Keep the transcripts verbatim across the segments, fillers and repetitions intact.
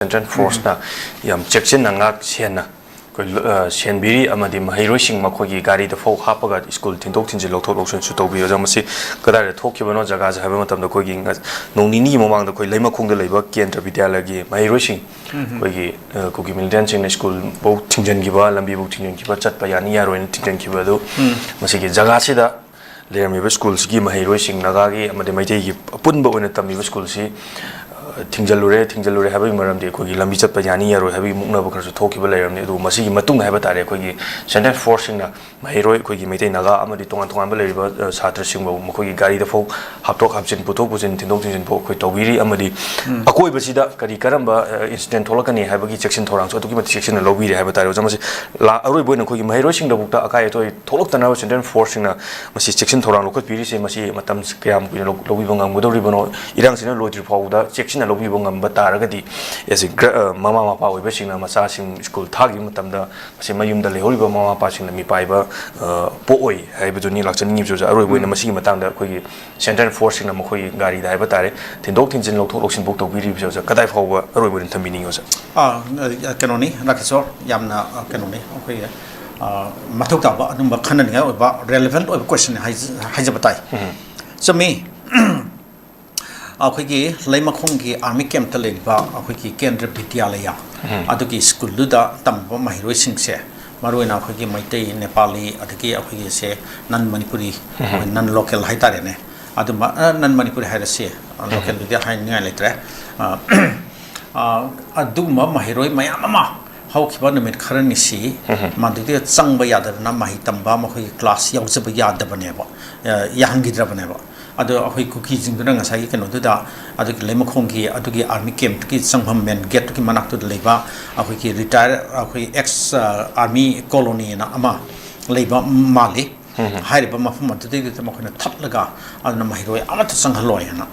Central ꯐꯣꯔꯁꯅ ꯌꯥꯝ ꯆꯦꯛꯁꯤꯟꯅ ꯉꯥꯛ ꯁꯦꯟꯅ ꯑꯩꯈꯣꯏ, ꯑ, ꯁꯦꯟꯕꯤꯔꯤ, ꯑꯃꯗꯤ ꯃꯍꯩꯔꯣꯏꯁꯤꯡ ꯃꯈꯣꯏꯒꯤ ꯒꯥꯔꯤꯗ ꯐꯥꯎ ꯍꯥꯞꯄꯒ ꯁ꯭ꯀꯨꯜ ꯊꯤꯟꯗꯣꯛ ꯊꯤꯟꯖꯤꯟ, ꯂꯧꯊꯣꯛ ꯂꯧꯁꯤꯟꯁꯨ ꯇꯧꯕꯤ꯫ ꯑꯣꯖꯥ, ꯃꯁꯤ ꯀꯗꯥꯏꯗ ꯊꯣꯛꯈꯤꯕꯅꯣ ꯖꯒꯥꯁꯦ ꯍꯥꯏꯕ ꯃꯇꯝꯗ, ꯑꯩꯈꯣꯏꯒꯤ ꯉ-, ꯅꯣꯡ ꯅꯤꯅꯤꯒꯤ ꯃꯃꯥꯡꯗ ꯑꯩꯈꯣꯏ ꯂꯩꯃꯈꯣꯡꯗ ꯂꯩꯕ ꯀꯦꯟꯗ꯭ꯔ ꯕꯤꯗ꯭ꯌꯥꯂꯌꯒꯤ ꯃꯍꯩꯔꯣꯏꯁꯤꯡ, ꯑꯩꯈꯣꯏꯒꯤ, ꯑ, ꯀꯨꯀꯤ ꯃꯤꯂꯤꯇꯦꯟꯁꯤꯡꯅ ꯁ꯭ꯀꯨꯜꯐꯧ ꯊꯤꯡꯖꯤꯟꯈꯤꯕ, ꯂꯝꯕꯤꯐꯧ ꯊꯤꯡꯖꯤꯟꯈꯤꯕ, ꯆꯠꯄ ꯌꯥꯅꯤ ꯌꯥꯔꯣꯏꯅ ꯊꯤꯡꯖꯤꯟꯈꯤꯕ ꯑꯗꯨ, ꯃꯁꯤꯒꯤ ꯖꯒꯥꯁꯤꯗ ꯂꯩꯔꯝꯃꯤꯕ ꯁ꯭ꯀꯨꯜꯁꯤꯒꯤ ꯃꯍꯩꯔꯣꯏꯁꯤꯡ, ꯅꯥꯒꯥꯒꯤ ꯑꯃꯗꯤ ꯃꯩꯇꯩꯒꯤ ꯑꯄꯨꯟꯕ ꯑꯣꯏꯅ ꯇꯝꯃꯤꯕ ꯁ꯭ꯀꯨꯜꯁꯤ, ꯑ, ꯊꯤꯡꯖꯤꯜꯂꯨꯔꯦ, ꯊꯤꯡꯖꯤꯜꯂꯨꯔꯦ ꯍꯥꯏꯕꯒꯤ ꯃꯔꯝꯗꯤ ꯑꯩꯈꯣꯏꯒꯤ ꯂꯝꯕꯤ ꯆꯠꯄ ꯌꯥꯅꯤ ꯌꯥꯔꯣꯏ ꯍꯥꯏꯕꯒꯤ ꯃꯨꯛꯅꯕ ꯈꯔꯁꯨ ꯊꯣꯛꯈꯤꯕ ꯂꯩꯔꯝꯃꯤ꯫ ꯑꯗꯨꯕꯨ ꯃꯁꯤꯒꯤ ꯃꯇꯨꯡꯗ ꯍꯥꯏꯕ ꯇꯥꯔꯦ, ꯑꯩꯈꯣꯏꯒꯤ ꯁꯦꯟꯇ꯭ꯔꯦꯜ ꯐꯣꯔꯁꯁꯤꯡꯅ ꯃꯍꯩꯔꯣꯏ, ꯑꯩꯈꯣꯏꯒꯤ ꯃꯩꯇꯩ, ꯅꯥꯒꯥ ꯑꯃꯗꯤ ꯇꯣꯉꯥꯟ ꯇꯣꯉꯥꯟꯕ ꯂꯩꯔꯤꯕ, ꯑ, ꯁꯥꯇ꯭ꯔꯁꯤꯡꯕꯨ ꯃꯈꯣꯏꯒꯤ ꯒꯥꯔꯤꯗ ꯐꯥꯎ ꯍꯥꯞꯊꯣꯛ ꯍꯥꯞꯆꯤꯟ, ꯄꯨꯊꯣꯛ ꯄꯨꯁꯤꯟ, ꯊꯤꯟꯗꯣꯛ ꯊꯤꯟꯖꯤꯟ ꯐꯥꯎ ꯑꯩꯈꯣꯏ ꯇꯧꯕꯤꯔꯤ꯫ ꯑꯃꯗꯤ ꯑꯀꯣꯏꯕꯁꯤꯗ ꯀꯔꯤ ꯀꯔꯝꯕ, ꯑ, ꯏꯟꯁꯤꯗꯦꯟ ꯊꯣꯛꯂꯛꯀꯅꯤ ꯍꯥꯏꯕꯒꯤ ꯆꯦꯛꯁꯤꯟ ꯊꯧꯔꯥꯡꯁꯨ ꯑꯗꯨꯛꯀꯤ ꯃꯇꯤꯛ ꯆꯦꯛꯁꯤꯟꯅ ꯂꯧꯕꯤꯔꯦ ꯍꯥꯏꯕ ꯇꯥꯔꯦ꯫ ꯑꯣꯖꯥ, ꯃꯁꯤ ꯂꯥ-, ꯑꯔꯣꯏꯕ ꯑꯣꯏꯅ ꯑꯩꯈꯣꯏꯒꯤ ꯃꯍꯩꯔꯣꯏꯁꯤꯡꯗꯐꯥꯎꯗ ꯑꯀꯥꯏ ꯑꯇꯣꯏ ꯊꯣꯛꯂꯛꯇꯅꯕ ꯁꯦꯟꯇ꯭ꯔꯦꯜ ꯐꯣꯔꯁꯁꯤꯡꯅ ꯃꯁꯤ ꯆꯦꯛꯁꯤꯟ ꯊꯧꯔꯥꯡ ꯂꯧꯈꯠꯄꯤꯔꯤꯁꯦ, ꯃꯁꯤ ꯃꯇꯝ ꯀꯌꯥꯝ ꯀꯨꯏꯅ ꯂꯧ-, ꯂꯧꯕꯤꯕ ꯉꯝꯒꯗꯧꯔꯤꯕꯅꯣ? ꯏꯔꯥꯡꯁꯤꯅ ꯂꯣꯏꯗ꯭ꯔꯤ ꯐꯥꯎꯕꯗ ꯆꯦꯛꯁꯤꯟꯅ ꯂꯧꯕꯤꯕ ꯉꯝꯕ ꯇꯥꯔꯒꯗꯤ, ꯑꯦꯁ ꯒ꯭ꯔ-, ꯑ, ꯃꯃꯥ ꯃꯄꯥ ꯑꯣꯏꯕꯁꯤꯡꯅ ꯃꯆꯥꯁꯤꯡ ꯁ꯭ꯀꯨꯜ ꯊꯥꯈꯤꯕ ꯃꯇꯝꯗ ꯃꯁꯤ ꯃꯌꯨꯝꯗ ꯂꯩꯍꯧꯔꯤꯕ ꯃꯃꯥ ꯃꯄꯥꯁꯤꯡꯅ ꯃꯤꯄꯥꯏꯕ, ꯑ, ꯄꯣꯛꯑꯣꯏ ꯍꯥꯏꯕꯗꯨꯅꯤ ꯂꯥꯛꯆꯅꯤꯡꯉꯤꯕꯁꯨ꯫ ꯑꯣꯖꯥ, ꯑꯔꯣꯏꯕ ꯑꯣꯏꯅ ꯎꯝ꯫ ꯃꯁꯤꯒꯤ ꯃꯇꯥꯡꯗ ꯑꯩꯈꯣꯏꯒꯤ ꯁꯦꯟꯇ꯭ꯔꯦꯜ ꯐꯣꯔꯁꯁꯤꯡꯅ ꯃꯈꯣꯏꯒꯤ ꯒꯥꯔꯤꯗ ꯍꯥꯏꯕ ꯇꯥꯔꯦ, ꯊꯤꯟꯗꯣꯛ ꯊꯤꯟꯖꯤꯟ, ꯂꯧꯊꯣꯛ ꯂꯧꯁꯤꯟꯐꯥꯎ ꯇꯧꯕꯤꯔꯤꯕꯁꯦ, ꯑꯣꯖꯥ, ꯀꯗꯥꯏ ꯐꯥꯎꯕ ꯑꯔꯣꯏꯕ ꯑꯣꯏꯅ ꯊꯝꯕꯤꯅꯤꯡꯉꯤ, ꯑꯣꯖꯥ? ꯑꯥ, ꯑ, ꯀꯩꯅꯣꯅꯤ, ꯔꯥꯀꯦꯁꯣꯔ, ꯌꯥꯝꯅ, ꯑ, ꯀꯩꯅꯣꯅꯤ, ꯑꯩꯈꯣꯏꯒꯤ, ꯑ, ꯃꯊꯧ ꯇꯥꯕ ꯑꯗꯨꯝꯕ ꯈꯟꯅꯅꯤꯡꯉꯥꯏ ꯑꯣꯏꯕ relevant ꯑꯣꯏꯕ question ꯍꯥꯏꯖ-, ꯍꯥꯏꯖꯕ ꯇꯥꯏ꯫ ꯎꯝ꯫ ꯆꯨꯝꯃꯤ꯫ ꯑꯩꯈꯣꯏꯒꯤ ꯂꯩꯃꯈꯣꯡꯒꯤ ꯑꯥꯔꯃꯤ ꯀꯦꯝꯞꯇ ꯂꯩꯔꯤꯕ ꯑꯩꯈꯣꯏꯒꯤ ꯀꯦꯟꯗ꯭ꯔ ꯕꯤꯗ꯭ꯌꯥꯂꯌꯥ ꯎꯝ꯫ ꯑꯗꯨꯒꯤ ꯁ꯭ꯀꯨꯜꯗꯨꯗ ꯇꯝꯕ ꯃꯍꯩꯔꯣꯏꯁꯤꯡꯁꯦ, ꯃꯔꯨꯑꯣꯏꯅ ꯑꯩꯈꯣꯏꯒꯤ ꯃꯩꯇꯩ, ꯅꯦꯄꯥꯂꯤ, ꯑꯗꯒꯤ ꯑꯩꯈꯣꯏꯒꯤꯁꯦ ꯅꯟ ꯃꯅꯤꯄꯨꯔꯤ, ꯎꯝ꯫ ꯑꯩꯈꯣꯏ ꯅꯟ ꯂꯣꯀꯦꯜ ꯍꯥꯏꯇꯥꯔꯦꯅꯦ, ꯑꯗꯨꯝꯕ, ꯑ, ꯅꯟ ꯃꯅꯤꯄꯨꯔꯤ ꯍꯥꯏꯔꯁꯤ, ꯎꯝ꯫ ꯂꯣꯀꯦꯜꯗꯨꯗꯤ ꯍꯥꯏꯅꯤꯡꯉꯥꯏ ꯂꯩꯇ꯭ꯔꯦ꯫ ꯑ, ꯑ, ꯑꯗꯨꯒꯨꯝꯕ ꯃꯍꯩꯔꯣꯏ ꯃꯌꯥꯝ ꯑꯃ ꯍꯧꯈꯤꯕ ꯅꯨꯃꯤꯠ ꯈꯔꯅꯤꯁꯤ ꯎꯝ꯫ ꯃꯗꯨꯗ ꯆꯪꯕ ꯌꯥꯗꯗꯅ ꯃꯍꯩ ꯇꯝꯕ, ꯃꯈꯣꯏꯒꯤ ꯀ꯭ꯂꯥꯁ ꯌꯥꯎꯖꯕ ꯌꯥꯗꯕꯅꯦꯕ, ꯑ, ꯌꯥꯍꯟꯈꯤꯗ꯭ꯔꯕꯅꯦꯕ꯫ ꯑꯗꯣ ꯑꯩꯈꯣꯏ ꯀꯨꯀꯤꯁꯤꯡꯗꯨꯅ ꯉꯁꯥꯏꯒꯤ ꯀꯩꯅꯣꯗꯨꯗ, ꯑꯗꯨꯒꯤ ꯂꯩꯃꯈꯣꯡꯒꯤ ꯑꯗꯨꯒꯤ ꯑꯥꯔꯃꯤ ꯀꯦꯝꯞꯇꯨꯒꯤ ꯆꯪꯐꯝ ꯃꯦꯟ ꯒꯦꯠꯇꯨꯒꯤ ꯃꯅꯥꯛꯇꯨꯗ ꯂꯩꯕ ꯑꯩꯈꯣꯏꯒꯤ ꯔꯤꯇꯥꯌꯔ, ꯑꯩꯈꯣꯏ ꯑꯦꯛꯁ, ꯑ, ꯑꯥꯔꯃꯤ ꯀꯣꯂꯣꯅꯤ ꯑꯅ ꯑꯃ ꯂꯩꯕ ꯃꯥꯜꯂꯤ꯫ ꯎꯝ꯫ ꯍꯥꯏꯔꯤꯕ ꯃꯐꯝ ꯑꯗꯨꯗꯩꯗꯨꯗ ꯃꯈꯣꯏꯅ ꯊꯠꯂꯒ ꯑꯗꯨꯅ ꯃꯍꯩꯔꯣꯏ ꯑꯃꯠꯇ ꯆꯪꯍꯜꯂꯣꯏ ꯍꯥꯏꯅ,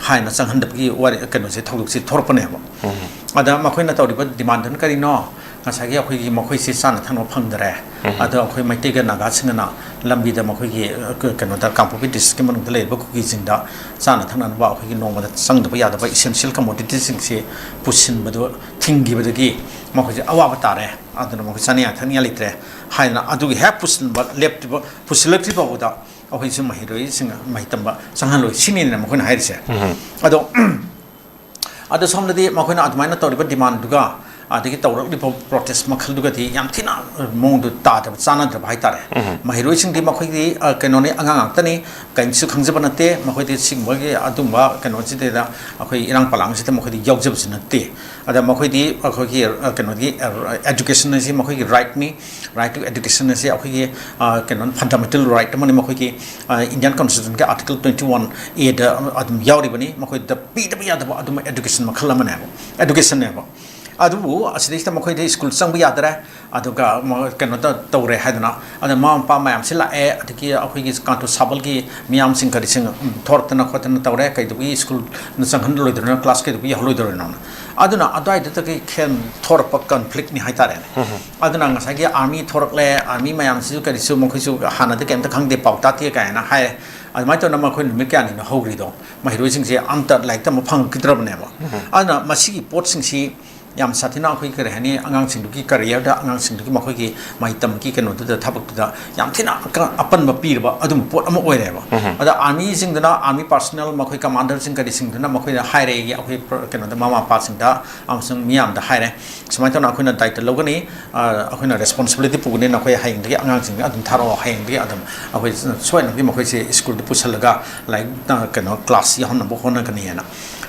ꯍꯥꯏꯅ ꯆꯪꯍꯟꯗꯕꯒꯤ ꯋꯥꯔꯤ, ꯀꯩꯅꯣꯁꯦ, ꯊꯧꯗꯣꯛꯁꯦ ꯊꯣꯔꯛꯄꯅꯦꯕ꯫ ꯎꯝ꯫ ꯑꯗ ꯃꯈꯣꯏꯅ ꯇꯧꯔꯤꯕ ꯗꯤꯃꯥꯟꯗꯨꯅ ꯀꯔꯤꯅꯣ? ꯉꯁꯥꯏꯒꯤ ꯑꯩꯈꯣꯏꯒꯤ ꯃꯈꯣꯏꯁꯤ ꯆꯥꯅ ꯊꯛꯅꯕ ꯐꯪꯗꯔꯦ꯫ ꯎꯝ꯫ ꯑꯗꯣ ꯑꯩꯈꯣꯏ ꯃꯩꯇꯩꯒ ꯅꯥꯒꯥꯁꯤꯡꯒꯅ ꯂꯝꯕꯤꯗ ꯃꯈꯣꯏꯒꯤ, ꯑ, ꯀ-, ꯀꯩꯅꯣꯗ, ꯀꯥꯡꯄꯣꯛꯄꯤ ꯗꯤꯁꯇ꯭ꯔꯤꯛꯀꯤ ꯃꯅꯨꯡꯗ ꯂꯩꯔꯤꯕ ꯀꯨꯀꯤꯁꯤꯡꯗ ꯆꯥꯅ ꯊꯛꯅꯅꯕ ꯑꯩꯈꯣꯏꯒꯤ ꯅꯣꯡꯃꯗ ꯆꯪꯗꯕ ꯌꯥꯗꯕ essential commoditiesꯁꯤꯡꯁꯤ ꯄꯨꯁꯤꯟꯕꯗꯨ ꯊꯤꯡꯈꯤꯕꯗꯒꯤ ꯃꯈꯣꯏꯁꯦ ꯑꯋꯥꯕ ꯇꯥꯔꯦ꯫ ꯑꯗꯨꯅ ꯃꯈꯣꯏ ꯆꯥꯅꯤꯡꯉꯥꯏ ꯊꯛꯅꯤꯡꯉꯥꯏ ꯂꯩꯇ꯭ꯔꯦ ꯍꯥꯏꯗꯅ ꯑꯗꯨꯒꯤ ꯍꯦꯛ ꯄꯨꯁꯤꯟꯕ ꯂꯦꯞꯇ꯭ꯔꯤꯕ, ꯄꯨꯁꯤꯜꯂꯛꯇ꯭ꯔꯤ ꯐꯥꯎꯕꯗ ꯑꯩꯈꯣꯏꯁꯨ ꯃꯍꯩꯔꯣꯏꯁꯤꯡ ꯃꯍꯩ ꯇꯝꯕ ꯆꯪꯍꯜꯂꯣꯏ ꯁꯤꯅꯤꯅ ꯃꯈꯣꯏꯅ ꯍꯥꯏꯔꯤꯁꯦ꯫ ꯎꯝ꯫ ꯑꯗꯣ ꯑꯗꯣ ꯁꯣꯝꯗꯗꯤ ꯃꯈꯣꯏꯅ ꯑꯗꯨꯃꯥꯏꯅ ꯇꯧꯔꯤꯕ demandꯗꯨꯒ ꯑꯗꯒꯤ ꯇꯧꯔꯛꯂꯤꯕ protest ꯃꯈꯜꯗꯨꯒꯗꯤ ꯌꯥꯝ ꯊꯤꯅ ꯃꯑꯣꯡꯗꯨ ꯇꯥꯗꯕ, ꯆꯥꯟꯅꯗ꯭ꯔꯕ ꯍꯥꯏꯇꯥꯔꯦ꯫ ꯎꯝ꯫ ꯃꯍꯩꯔꯣꯏꯁꯤꯡꯗꯤ ꯃꯈꯣꯏꯗꯤ, ꯑ, ꯀꯩꯅꯣꯅꯤ, ꯑꯉꯥꯡ ꯉꯥꯛꯇꯅꯤ, ꯀꯔꯤꯝꯁꯨ ꯈꯪꯖꯕ ꯅꯠꯇꯦ꯫ ꯃꯈꯣꯏꯗꯤ ꯁꯤꯒꯨꯝꯕꯒꯤ ꯑꯗꯨꯝꯕ ꯀꯩꯅꯣꯁꯤꯗꯩꯗ ꯑꯩꯈꯣꯏ ꯏꯔꯥꯡ ꯄꯂꯥꯡꯁꯤꯗ ꯃꯈꯣꯏꯗꯤ ꯌꯥꯎꯖꯕꯁꯨ ꯅꯠꯇꯦ꯫ ꯑꯗ ꯃꯈꯣꯏꯗꯤ ꯑꯩꯈꯣꯏꯒꯤ, ꯑ, ꯀꯩꯅꯣꯒꯤ, ꯑ, education ꯑꯁꯤ ꯃꯈꯣꯏꯒꯤ rightꯅꯤ꯫ Right to education ꯑꯁꯤ ꯑꯩꯈꯣꯏꯒꯤ, ꯑ, ꯀꯩꯅꯣ, fundamental right ꯑꯃꯅꯤ꯫ ꯃꯈꯣꯏꯒꯤ, ꯑ, Indian Constitutionꯒꯤ Article twenty one Aꯗ ꯑꯗꯨꯝ ꯌꯥꯎꯔꯤꯕꯅꯤ꯫ ꯃꯈꯣꯏꯗ ꯄꯤꯗꯕ ꯌꯥꯗꯕ ꯑꯗꯨꯝꯕ education ꯃꯈꯜ ꯑꯃꯅꯦꯕ, educationꯅꯦꯕ꯫ ꯑꯗꯨꯕꯨ ꯑꯁꯤꯗꯩꯁꯤꯗ ꯃꯈꯣꯏꯗ school ꯆꯪꯕ ꯌꯥꯗꯔꯦ, ꯑꯗꯨꯒ ꯃ-, ꯀꯩꯅꯣ ꯇ-, ꯇꯧꯔꯦ ꯍꯥꯏꯗꯅ, ꯑꯗ ꯃꯃꯥ ꯃꯄꯥ ꯃꯌꯥꯝꯁꯤ ꯂꯥꯛꯑꯦ, ꯑꯗꯒꯤ ꯑꯩꯈꯣꯏꯒꯤ ꯀꯥꯟꯇꯨ ꯁꯥꯕꯜꯒꯤ ꯃꯤꯌꯥꯝꯁꯤꯡ ꯀꯔꯤꯁꯤꯡ, ꯎꯝ, ꯊꯣꯔꯛꯇꯅ ꯈꯣꯠꯇꯅ ꯇꯧꯔꯦ, ꯀꯩꯗꯧꯕꯒꯤ schoolꯅ ꯆꯪꯍꯜꯂꯣꯏꯗꯣꯏꯅꯣ, class ꯀꯩꯗꯧꯕꯒꯤ ꯌꯥꯎꯍꯜꯂꯣꯏꯗꯣꯏꯅꯣꯅ꯫ ꯑꯗꯨꯅ ꯑꯗꯨꯋꯥꯏꯗꯨꯗꯒꯤ ꯈꯦꯟ-, ꯊꯣꯔꯛꯄ conflictꯅꯤ ꯍꯥꯏꯇꯥꯔꯦꯅꯦ꯫ ꯎꯝ꯫ ꯑꯗꯨꯅ ꯉꯁꯥꯏꯒꯤ army ꯊꯣꯔꯛꯂꯦ, army ꯃꯌꯥꯝꯁꯤꯁꯨ ꯀꯔꯤꯁꯨ ꯃꯈꯣꯏꯁꯨ ꯍꯥꯟꯅꯗꯤ ꯀꯩꯝꯇ ꯈꯪꯗꯦ, ꯄꯥꯎ ꯇꯥꯗꯦ ꯀꯥꯏꯅ ꯍꯥꯏ꯫ ꯑꯗꯨꯃꯥꯏꯅ ꯇꯧꯗꯅ ꯃꯈꯣꯏ ꯅꯨꯃꯤꯠ ꯀꯌꯥꯅꯤꯅꯣ ꯍꯧꯈ꯭ꯔꯤꯗꯣ, ꯃꯍꯩꯔꯣꯏꯁꯤꯡꯁꯦ ꯑꯝꯇ ꯂꯥꯏꯔꯤꯛ ꯇꯝꯕ ꯐꯪꯉꯛꯈꯤꯗ꯭ꯔꯕꯅꯦꯕ꯫ ꯎꯝ꯫ ꯑꯗꯨꯅ ꯃꯁꯤꯒꯤ ꯄꯣꯠꯁꯤꯡꯁꯤ ꯌꯥꯝ ꯁꯥꯊꯤꯅ ꯑꯩꯈꯣꯏ, ꯀꯔꯤ ꯍꯥꯏꯅꯤ, ꯑꯉꯥꯡꯁꯤꯡꯗꯨꯒꯤ careerꯗ, ꯑꯉꯥꯡꯁꯤꯡꯗꯨꯒꯤ ꯃꯈꯣꯏꯒꯤ ꯃꯍꯩ ꯇꯝꯕꯒꯤ ꯀꯩꯅꯣꯗꯨꯗ, ꯊꯕꯛꯇꯨꯗ ꯌꯥꯝ ꯊꯤꯅ ꯑꯀ-, ꯑꯄꯟꯕ ꯄꯤꯔꯕ ꯑꯗꯨꯝꯕ ꯄꯣꯠ ꯑꯃ ꯑꯣꯏꯔꯦꯕ꯫ ꯎꯝ꯫ ꯑꯗ armyꯁꯤꯡꯗꯨꯅ, army personnel, ꯃꯈꯣꯏ commanderꯁꯤꯡ ꯀꯔꯤꯁꯤꯡꯗꯨꯅ ꯃꯈꯣꯏꯗ ꯍꯥꯏꯔꯦ, ꯑꯩꯈꯣꯏ ꯄ꯭ꯔ-, ꯀꯩꯅꯣꯗ, ꯃꯃꯥ ꯃꯄꯥꯁꯤꯡꯗ ꯑꯃꯁꯨꯡ ꯃꯤꯌꯥꯝꯗ ꯍꯥꯏꯔꯦ, ꯁꯨꯃꯥꯏꯅ ꯇꯧꯅ ꯑꯩꯈꯣꯏꯅ ꯗꯥꯏꯇ ꯂꯧꯒꯅꯤ, ꯑ, ꯑꯩꯈꯣꯏꯅ responsibility ꯄꯨꯒꯅꯤ, ꯅꯈꯣꯏ ꯍꯌꯦꯡꯗꯒꯤ ꯑꯉꯥꯡꯁꯤꯡ ꯑꯗꯨꯝ ꯊꯥꯔꯛꯑꯣ, ꯍꯌꯦꯡꯗꯒꯤ ꯑꯗꯨꯝ ꯑꯩꯈꯣꯏ ꯁꯣꯏꯗꯅꯃꯛꯀꯤ ꯃꯈꯣꯏꯁꯦ schoolꯗ ꯄꯨꯁꯤꯜꯂꯒ ꯂꯥꯏꯔꯤꯛ, ꯑ, ꯀꯩꯅꯣ, class ꯌꯥꯎꯍꯟꯅꯕ ꯍꯣꯠꯅꯒꯅꯤꯅ꯫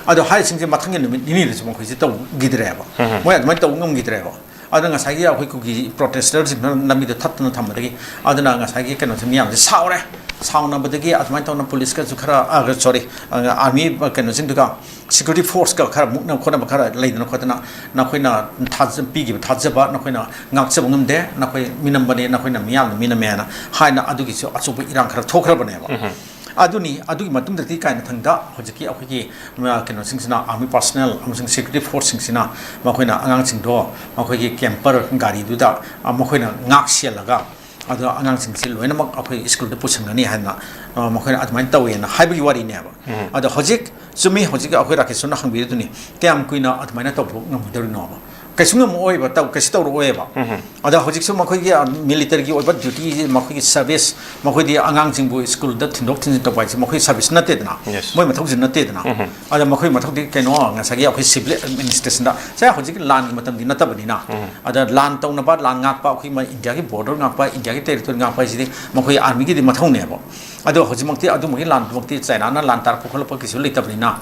ꯑꯗꯣ ꯍꯥꯏꯔꯤꯁꯤꯡꯁꯦ ꯃꯊꯪꯒꯤ ꯅꯨꯃꯤꯠ ꯅꯤꯅꯤꯗꯁꯨ ꯃꯈꯣꯏꯁꯦ ꯇꯧꯈꯤꯗ꯭ꯔꯦꯕ꯫ ꯎꯝ꯫ ꯃꯣꯏ ꯑꯗꯨꯃꯥꯏꯅ ꯇꯧꯕ ꯉꯝꯈꯤꯗ꯭ꯔꯦꯕ꯫ ꯑꯗꯨꯅ ꯉꯁꯥꯏꯒꯤ ꯑꯩꯈꯣꯏ ꯀꯨꯀꯤ protesters ꯁꯤꯡꯗꯨꯅ ꯂꯝꯕꯤꯗ ꯊꯠꯇꯅ ꯊꯝꯕꯗꯒꯤ, ꯑꯗꯨꯅ ꯉꯁꯥꯏꯒꯤ ꯀꯩꯅꯣꯁꯦ ꯃꯤꯌꯥꯝꯁꯦ ꯁꯥꯎꯔꯦ꯫ ꯁꯥꯎꯅꯕꯗꯒꯤ ꯑꯗꯨꯃꯥꯏꯅ ꯇꯧꯅ ꯄꯨꯂꯤꯁꯀꯁꯨ ꯈꯔ, ꯑ, sorry, ꯑ, army ꯀꯩꯅꯣꯁꯤꯡꯗꯨꯒ, security forceꯀ ꯈꯔ ꯃꯨꯛꯅ ꯈꯣꯠꯅꯕ ꯈꯔ ꯂꯩꯗꯅ ꯈꯣꯠꯇꯅ, "ꯅꯈꯣꯏꯅ ꯊꯥꯖ-, ꯄꯤꯈꯤꯕ ꯊꯥꯖꯕ ꯅꯈꯣꯏꯅ ꯉꯥꯛꯆꯕ ꯉꯝꯗꯦ, ꯅꯈꯣꯏ ꯃꯤꯅꯝꯕꯅꯤ, ꯅꯈꯣꯏꯅ ꯃꯤꯌꯥꯝꯅ ꯃꯤꯅꯝꯃꯦꯅ" ꯍꯥꯏꯅ ꯑꯗꯨꯒꯤꯁꯨ ꯑꯆꯧꯕ ꯏꯔꯥꯡ ꯈꯔ ꯊꯣꯛꯈ꯭ꯔꯕꯅꯦꯕ꯫ ꯎꯝ꯫ ꯑꯗꯨꯅꯤ, ꯑꯗꯨꯒꯤ ꯃꯇꯨꯡꯗꯗꯤ ꯀꯥꯏꯅ ꯊꯪꯗ ꯍꯧꯖꯤꯛꯀꯤ ꯑꯩꯈꯣꯏꯒꯤ, ꯑ, ꯀꯩꯅꯣꯁꯤꯡꯁꯤꯅ, army personnel ꯑꯃꯁꯨꯡ security forceꯁꯤꯡꯁꯤꯅ ꯃꯈꯣꯏꯅ ꯑꯉꯥꯡꯁꯤꯡꯗꯣ ꯃꯈꯣꯏꯒꯤ camper ꯒꯥꯔꯤꯗꯨꯗ, ꯑ, ꯃꯈꯣꯏꯅ ꯉꯥꯛ ꯁꯦꯜꯂꯒ, ꯑꯗꯣ ꯑꯉꯥꯡꯁꯤꯡꯁꯤ ꯂꯣꯏꯅꯃꯛ ꯑꯩꯈꯣꯏ ꯁ꯭ꯀꯨꯜꯗ ꯄꯨꯁꯤꯟꯒꯅꯤ ꯍꯥꯏꯗꯅ, ꯑ, ꯃꯈꯣꯏꯅ ꯑꯗꯨꯃꯥꯏꯅ ꯇꯧꯋꯦꯅ ꯍꯥꯏꯕꯒꯤ ꯋꯥꯔꯤꯅꯦꯕ꯫ ꯎꯝ꯫ ꯑꯗꯣ ꯍꯧꯖꯤꯛ ꯆꯨꯝꯃꯤ, ꯍꯧꯖꯤꯛ ꯑꯩꯈꯣꯏ ꯔꯥꯀꯦꯁꯣꯔꯅ ꯍꯪꯕꯤꯔꯤꯗꯨꯅꯤ, ꯀꯌꯥꯝ ꯀꯨꯏꯅ ꯑꯗꯨꯃꯥꯏꯅ ꯇꯧꯕ ꯉꯝꯒꯗꯧꯔꯤꯅꯣꯕ? ꯀꯩꯁꯨ ꯉꯝꯃꯛꯑꯣꯏꯕ, ꯇꯧ-, ꯀꯩꯁꯨ ꯇꯧꯔꯛꯑꯣꯏꯕ꯫ ꯎꯝ꯫ ꯑꯗ ꯍꯧꯖꯤꯛꯁꯨ ꯃꯈꯣꯏꯒꯤ, ꯑ, militaryꯒꯤ ꯑꯣꯏꯕ duty, ꯃꯈꯣꯏꯒꯤ service, ꯃꯈꯣꯏꯗꯤ ꯑꯉꯥꯡꯁꯤꯡꯕꯨ ꯁ꯭ꯀꯨꯜꯗ ꯊꯤꯟꯗꯣꯛ ꯊꯤꯟꯖꯤꯟ ꯇꯧꯕ ꯍꯥꯏꯁꯦ ꯃꯈꯣꯏ service ꯅꯠꯇꯦꯗꯅ, Yes. ꯃꯣꯏ ꯃꯊꯧꯁꯨ ꯅꯠꯇꯦꯗꯅ꯫ ꯎꯝ꯫ ꯑꯗ ꯃꯈꯣꯏ ꯃꯊꯧꯗꯤ ꯀꯩꯅꯣ, ꯉꯁꯥꯏꯒꯤ ꯑꯩꯈꯣꯏ civil administrationꯗ, ꯁꯦ ꯍꯧꯖꯤꯛ ꯂꯥꯟꯒꯤ ꯃꯇꯝꯗꯤ ꯅꯠꯇꯕꯅꯤꯅ, ꯎꯝ꯫ ꯑꯗ ꯂꯥꯟ ꯇꯧꯅꯕ, ꯂꯥꯟ ꯉꯥꯛꯄ, ꯑꯩꯈꯣꯏ ꯃ-, ꯏꯟꯗꯤꯌꯥꯒꯤ border ꯉꯥꯛꯄ, ꯏꯟꯗꯤꯌꯥꯒꯤ territory ꯉꯥꯛꯄ ꯍꯥꯏꯁꯤꯗꯤ ꯃꯈꯣꯏ armyꯒꯤꯗꯤ ꯃꯊꯧꯅꯦꯕ꯫ ꯑꯗꯣ ꯍꯧꯖꯤꯛꯃꯛꯇꯤ ꯑꯗꯨꯝꯕꯒꯤ ꯂꯥꯟꯗꯨꯃꯛꯇꯤ ꯆꯥꯏꯅꯥꯅ ꯂꯥꯟ ꯇꯥꯔꯛꯄ ꯈꯣꯠꯂꯛꯄ ꯀꯩꯁꯨ ꯂꯩꯇꯕꯅꯤꯅ,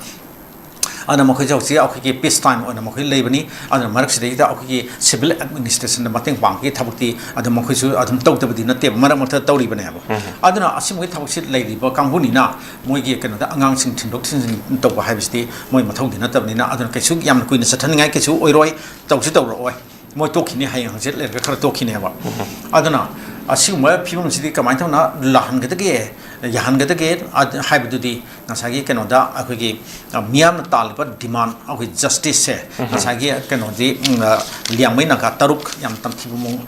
ꯑꯗꯨꯅ ꯃꯈꯣꯏꯁꯦ ꯍꯧꯖꯤꯛ ꯑꯩꯈꯣꯏꯒꯤ peace time ꯑꯣꯏꯅ ꯃꯈꯣꯏ ꯂꯩꯕꯅꯤ꯫ ꯑꯗꯨꯅ ꯃꯔꯛꯁꯤꯗꯩꯗ ꯑꯩꯈꯣꯏꯒꯤ civil administrationꯗ ꯃꯇꯦꯡ ꯄꯥꯡꯕꯒꯤ ꯊꯕꯛꯇꯤ ꯑꯗꯨꯝ ꯃꯈꯣꯏꯁꯨ ꯑꯗꯨꯝ ꯇꯧꯗꯕꯗꯤ ꯅꯠꯇꯦꯕ, ꯃꯔꯛ ꯃꯔꯛꯇ ꯇꯧꯔꯤꯕꯅꯦꯕ꯫ ꯎꯝ꯫ ꯑꯗꯨꯅ ꯑꯁꯤꯒꯨꯝꯕꯒꯤ ꯊꯕꯛꯁꯤ ꯂꯩꯔꯤꯕ ꯀꯥꯡꯕꯨꯅꯤꯅ ꯃꯣꯏꯒꯤ ꯀꯩꯅꯣꯗ ꯑꯉꯥꯡꯁꯤꯡ ꯊꯤꯟꯗꯣꯛ ꯊꯤꯟꯖꯤꯟ ꯇꯧꯕ ꯍꯥꯏꯕꯁꯤꯗꯤ ꯃꯣꯏ ꯃꯊꯧꯗꯤ ꯅꯠꯇꯕꯅꯤꯅ, ꯑꯗꯨꯅ ꯀꯩꯁꯨ ꯌꯥꯝꯅ ꯀꯨꯏꯅ ꯆꯠꯊꯅꯤꯡꯉꯥꯏ ꯀꯩꯁꯨ ꯑꯣꯏꯔꯣꯏ, ꯇꯧꯁꯨ ꯇꯧꯔꯛꯑꯣꯏ꯫ ꯃꯣꯏ ꯇꯣꯛꯈꯤꯅꯤ, ꯍꯌꯦꯡ ꯍꯪꯆꯤꯠ ꯂꯩꯔꯒ ꯈꯔ ꯇꯣꯛꯈꯤꯅꯦꯕ꯫ ꯎꯝ꯫ ꯑꯗꯨꯅ ꯑꯁꯤꯒꯨꯝꯕ ꯐꯤꯕꯝꯁꯤꯗꯤ ꯀꯃꯥꯏꯅ ꯇꯧꯅ ꯂꯥꯛꯍꯟꯒꯗꯒꯦ, ꯌꯥꯍꯟꯒꯗꯒꯦ ꯑꯗ-, ꯍꯥꯏꯕꯗꯨꯗꯤ ꯉꯁꯥꯏꯒꯤ ꯀꯩꯅꯣꯗ ꯑꯩꯈꯣꯏꯒꯤ, ꯑ, ꯃꯤꯌꯥꯝꯅ ꯇꯥꯜꯂꯤꯕ demand, ꯑꯩꯈꯣꯏ justiceꯁꯦ, ꯎꯝ꯫ ꯉꯁꯥꯏꯒꯤ ꯀꯩꯅꯣꯗꯤ, ꯎꯝ, ꯑ, ꯂꯤꯌꯥꯡꯃꯩ ꯅꯥꯒꯥ ꯇꯔꯨꯛ ꯌꯥꯝ ꯇꯝꯊꯤꯕ ꯃꯑꯣꯡ,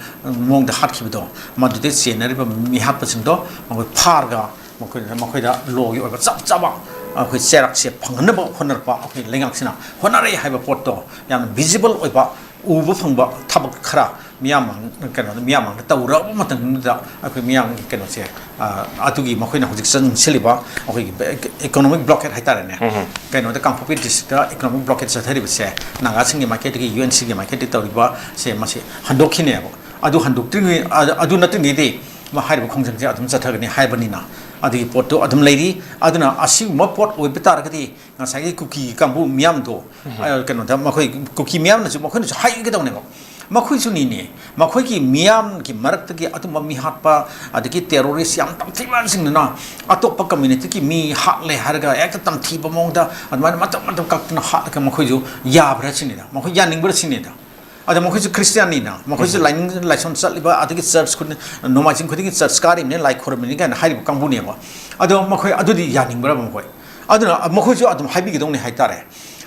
ꯃꯑꯣꯡꯗ ꯍꯥꯠꯈꯤꯕꯗꯣ, ꯃꯗꯨꯗ ꯆꯦꯟꯅꯔꯤꯕ ꯃꯤꯍꯥꯠꯄꯁꯤꯡꯗꯣ ꯃꯈꯣꯏ ꯐꯥꯔꯒ ꯃꯈꯣꯏꯗ, ꯃꯈꯣꯏꯗ lawꯒꯤ ꯑꯣꯏꯕ ꯆꯞ ꯆꯥꯕ ꯑꯩꯈꯣꯏ ꯆꯩꯔꯥꯛꯁꯦ ꯐꯪꯍꯟꯅꯕ ꯍꯣꯠꯅꯔꯛꯄ ꯑꯩꯈꯣꯏ ꯂꯩꯉꯥꯛꯁꯤꯅ ꯍꯣꯠꯅꯔꯛꯏ ꯍꯥꯏꯕ ꯄꯣꯠꯇꯣ ꯌꯥꯝꯅ visible ꯑꯣꯏꯕ, ꯎꯕ ꯐꯪꯕ ꯊꯕꯛ ꯈꯔ ꯃꯤꯌꯥꯝ ꯃꯥꯡ-, ꯀꯩꯅꯣꯗ, ꯃꯤꯌꯥꯝ ꯃꯥꯡꯗ ꯇꯧꯔꯛꯑꯕ ꯃꯇꯝꯗꯨꯗ ꯑꯩꯈꯣꯏ ꯃꯤꯌꯥꯝꯒꯤ ꯀꯩꯅꯣꯁꯦ, ꯑ, ꯑꯗꯨꯒꯤ ꯃꯈꯣꯏꯅ ꯍꯧꯖꯤꯛ ꯆꯪꯁꯤꯜꯂꯤꯕ ꯑꯩꯈꯣꯏꯒꯤ economic blockade ꯍꯥꯏꯇꯥꯔꯦꯅꯦ꯫ ꯎꯝ꯫ ꯀꯩꯅꯣꯗ, ꯀꯥꯡꯄꯣꯛꯄꯤ districtꯇ economic blockade ꯆꯠꯊꯔꯤꯕꯁꯦ ꯅꯥꯒꯥꯁꯤꯡꯒꯤ ꯃꯥꯏꯀꯩꯗꯒꯤ, UNCꯒꯤ ꯃꯥꯏꯀꯩꯗꯒꯤ ꯇꯧꯔꯤꯕꯁꯦ ꯃꯁꯤ ꯍꯟꯗꯣꯛꯈꯤꯅꯦꯕ꯫ ꯑꯗꯨ ꯍꯟꯗꯣꯛꯇ꯭ꯔꯤꯉꯩ, ꯑ-, ꯑꯗꯨ ꯅꯠꯇ꯭ꯔꯤꯉꯩꯗꯤ ꯃ-, ꯍꯥꯏꯔꯤꯕ ꯈꯣꯡꯖꯪꯁꯦ ꯑꯗꯨꯝ ꯆꯠꯊꯒꯅꯤ ꯍꯥꯏꯕꯅꯤꯅ ꯑꯗꯨꯒꯤ ꯄꯣꯠꯇꯨ ꯑꯗꯨꯝ ꯂꯩꯔꯤ꯫ ꯑꯗꯨꯅ ꯑꯁꯤꯒꯨꯝꯕ ꯄꯣꯠ ꯑꯣꯏꯕ ꯇꯥꯔꯒꯗꯤ ꯉꯁꯥꯏꯒꯤ ꯀꯨꯀꯤ ꯀꯥꯡꯕꯨ ꯃꯤꯌꯥꯝꯗꯣ, ꯎꯝ꯫ ꯑ, ꯀꯩꯅꯣꯗ ꯃꯈꯣꯏ ꯀꯨꯀꯤ ꯃꯤꯌꯥꯝꯅꯁꯨ ꯃꯈꯣꯏꯅꯁꯨ ꯍꯥꯏꯒꯗꯧꯅꯦꯕ꯫ ꯃꯈꯣꯏꯁꯨꯅꯤꯅꯦ, ꯃꯈꯣꯏꯒꯤ ꯃꯤꯌꯥꯝꯒꯤ ꯃꯔꯛꯇꯒꯤ ꯑꯗꯨꯝꯕ ꯃꯤ ꯍꯥꯠꯄ, ꯑꯗꯒꯤ terrorist ꯌꯥꯝ ꯇꯝꯊꯤꯕꯁꯤꯡꯗꯨꯅ ꯑꯇꯣꯞꯄ communityꯒꯤ ꯃꯤ ꯍꯥꯠꯂꯦ ꯍꯥꯏꯔꯒ ꯍꯦꯛꯇ ꯇꯝꯊꯤꯕ ꯃꯑꯣꯡꯗ ꯑꯗꯨꯃꯥꯏꯅ ꯃꯇꯝ ꯃꯇꯝ ꯀꯛꯇꯅ ꯍꯥꯠꯂꯒ ꯃꯈꯣꯏꯁꯨ ꯌꯥꯕ꯭ꯔꯥ ꯁꯤꯅꯤꯗ, ꯃꯈꯣꯏ ꯌꯥꯅꯤꯡꯕ꯭ꯔꯥ ꯁꯤꯅꯤꯗ꯫ ꯑꯗꯣ ꯃꯈꯣꯏꯁꯨ ꯈ꯭ꯔꯤꯁꯇꯤꯌꯥꯟꯅꯤꯅ, ꯃꯈꯣꯏꯁꯨ ꯎꯝ꯫ ꯂꯥꯏꯅꯤꯡ ꯂꯥꯏꯁꯣꯟ ꯆꯠꯂꯤꯕ, ꯑꯗꯒꯤ ꯆꯔꯆ ꯈꯨꯗꯤꯡ, ꯅꯣꯡꯃꯥꯏꯖꯤꯡ ꯈꯨꯗꯤꯡꯒꯤ ꯆꯔꯆ ꯀꯥꯔꯤꯕꯅꯤ, ꯂꯥꯏ ꯈꯨꯔꯨꯝꯃꯤꯅꯤ ꯀꯥꯏꯅ ꯍꯥꯏꯔꯤꯕ ꯀꯥꯡꯕꯨꯅꯦꯕ꯫ ꯑꯗꯣ ꯃꯈꯣꯏ ꯑꯗꯨꯗꯤ ꯌꯥꯅꯤꯡꯕ꯭ꯔꯕ ꯃꯈꯣꯏ? ꯑꯗꯨꯅ ꯃꯈꯣꯏꯁꯨ ꯑꯗꯨꯝ ꯍꯥꯏꯕꯤꯒꯗꯧꯅꯤ ꯍꯥꯏꯇꯥꯔꯦ꯫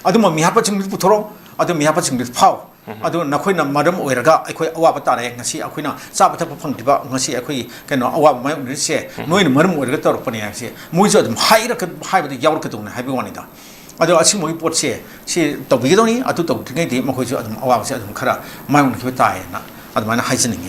ꯑꯗꯨꯝꯕ ꯃꯤꯍꯥꯠꯄꯁꯤꯡꯗꯨ ꯄꯨꯊꯣꯔꯛꯑꯣ, ꯑꯗꯨ ꯃꯤꯍꯥꯠꯄꯁꯤꯡꯗꯨ ꯐꯥꯎ꯫ ꯎꯝ꯫ ꯑꯗꯨ ꯅꯈꯣꯏꯅ ꯃꯔꯝ ꯑꯣꯏꯔꯒ ꯑꯩꯈꯣꯏ ꯑꯋꯥꯕ ꯇꯥꯔꯦ, ꯉꯁꯤ ꯑꯩꯈꯣꯏꯅ ꯆꯥꯕ ꯊꯛꯄ ꯐꯪꯗ꯭ꯔꯤꯕ, ꯉꯁꯤ ꯑꯩꯈꯣꯏꯒꯤ ꯀꯩꯅꯣ ꯑꯋꯥꯕ ꯃꯥꯌꯣꯛꯅꯔꯤꯁꯦ ꯎꯝ꯫ ꯅꯣꯏꯅ ꯃꯔꯝ ꯑꯣꯏꯔꯒ ꯇꯧꯔꯛꯄꯅꯦ ꯍꯥꯏꯕꯁꯦ ꯃꯣꯏꯁꯨ ꯑꯗꯨꯝ ꯍꯥꯏꯔꯛꯀ-, ꯍꯥꯏꯕꯗ ꯌꯥꯎꯔꯛꯀꯗꯧꯅꯤ ꯍꯥꯏꯕꯒꯤ ꯋꯥꯅꯤꯗ꯫ ꯑꯗꯣ ꯑꯁꯤꯒꯨꯝꯕꯒꯤ ꯄꯣꯠꯁꯦ ꯁꯤ ꯇꯧꯕꯤꯒꯗꯧꯅꯤ꯫ ꯑꯗꯨ ꯇꯧꯗ꯭ꯔꯤꯉꯩꯗꯤ ꯃꯈꯣꯏꯁꯨ ꯑꯗꯨꯝ ꯑꯋꯥꯕꯁꯦ ꯑꯗꯨꯝ ꯈꯔ ꯃꯥꯌꯣꯛꯅꯈꯤꯕ ꯇꯥꯏꯌꯦꯅ ꯑꯗꯨꯃꯥꯏꯅ ꯍꯥꯏꯖꯅꯤꯡꯉꯤ꯫